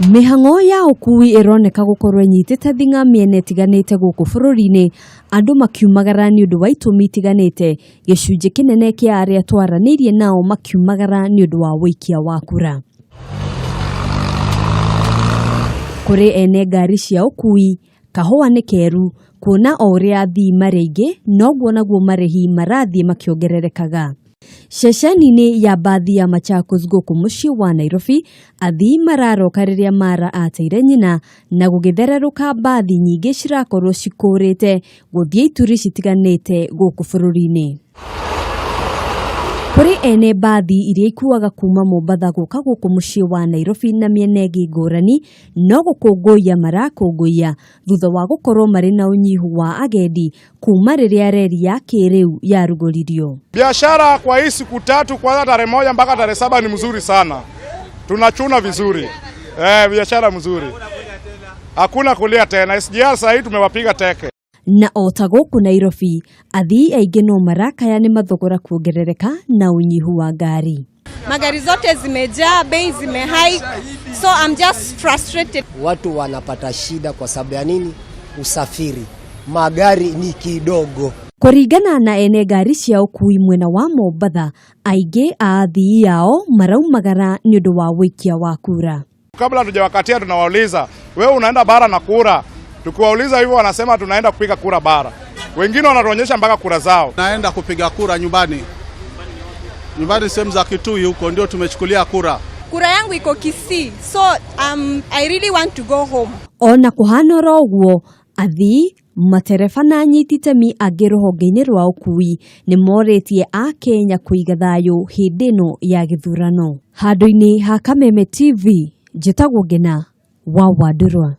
Mĩhang'o ya ũkui ĩroneka gũkorwo ĩnyitĩte thing'a mĩena ĩtiganĩte gũkũ bũrũri-inĩ, andũ makiumagara nĩ ũndũ wa itũmi itiganĩte, gĩcunjĩ kĩnene kĩa arĩa twaranĩirie nao makiumagara nĩ ũndũ wa ũikia wa kura. Kũrĩ ene ngari cia ũkui, kahũa nĩ keru, kuona o ũrĩa athii marĩ aingĩ, noguo naguo marĩhi marathiĩ makĩongererekaga. Ceceni-inĩ ya mbathi ya Machakos gũkũ mũciĩ wa Nairobi, athii mararoka rĩrĩa Mara ateire nyina na gũgĩthererũka mbathi nyingĩ cirakorwo cikũrĩte gũthiĩ ituri citiganĩte gũkũ bũrũri-inĩ. Kũrĩ ene mbathi iria ikuaga kuma Mombatha gũka gũkũ mũciĩ wa Nairobi na mĩena ĩngĩ ngũrani, no gũkũngũiya marakũngũiya thutha wa gũkorwo marĩ na ũnyihu wa agendi kuma rĩrĩa reri ya kĩrĩu yarugũririo. Biashara kwa hii siku tatu kwanza tarehe 1 mpaka tarehe 7 ni mzuri sana, tunachuna vizuri biashara mzuri, hakuna kulia tena. SGR sasa hii tumewapiga teke. Na o ta gũkũ Nairobi, athii aingĩ no marakaya nĩ mathogora kuongerereka na ũnyihu wa ngari. Magari zote zimejaa, bei zimehike, so I'm just frustrated. Watu wanapata shida kwa sababu ya nini? Usafiri, magari ni kidogo. Kũringana na ene ngari cia ũkui mwena wa Mombatha, aingĩ a athii ao maraumagara nĩ ũndũ wa ũikia wa kura. Kabla hatujawakatia tunawauliza, wewe unaenda bara na kura? Tukiwauliza hivyo wanasema tunaenda kupiga kura bara. Wengine wanatuonyesha mpaka kura zao. Naenda kupiga kura nyumbani. Nyumbani sehemu za Kitui huko ndio tumechukulia kura. Kura yangu iko Kisii, so I really want to go home. Ona kũhana oro ũguo, athii matereba na anyiti itemi angĩ rũhonge-inĩ rwa ũkui nĩ morĩtie a Kenya kũiga thayũ hĩndĩ ĩno ya gĩthurano. Handũ-inĩ ha Kameme TV, njĩtagwo Ngena wa Wandũrwa.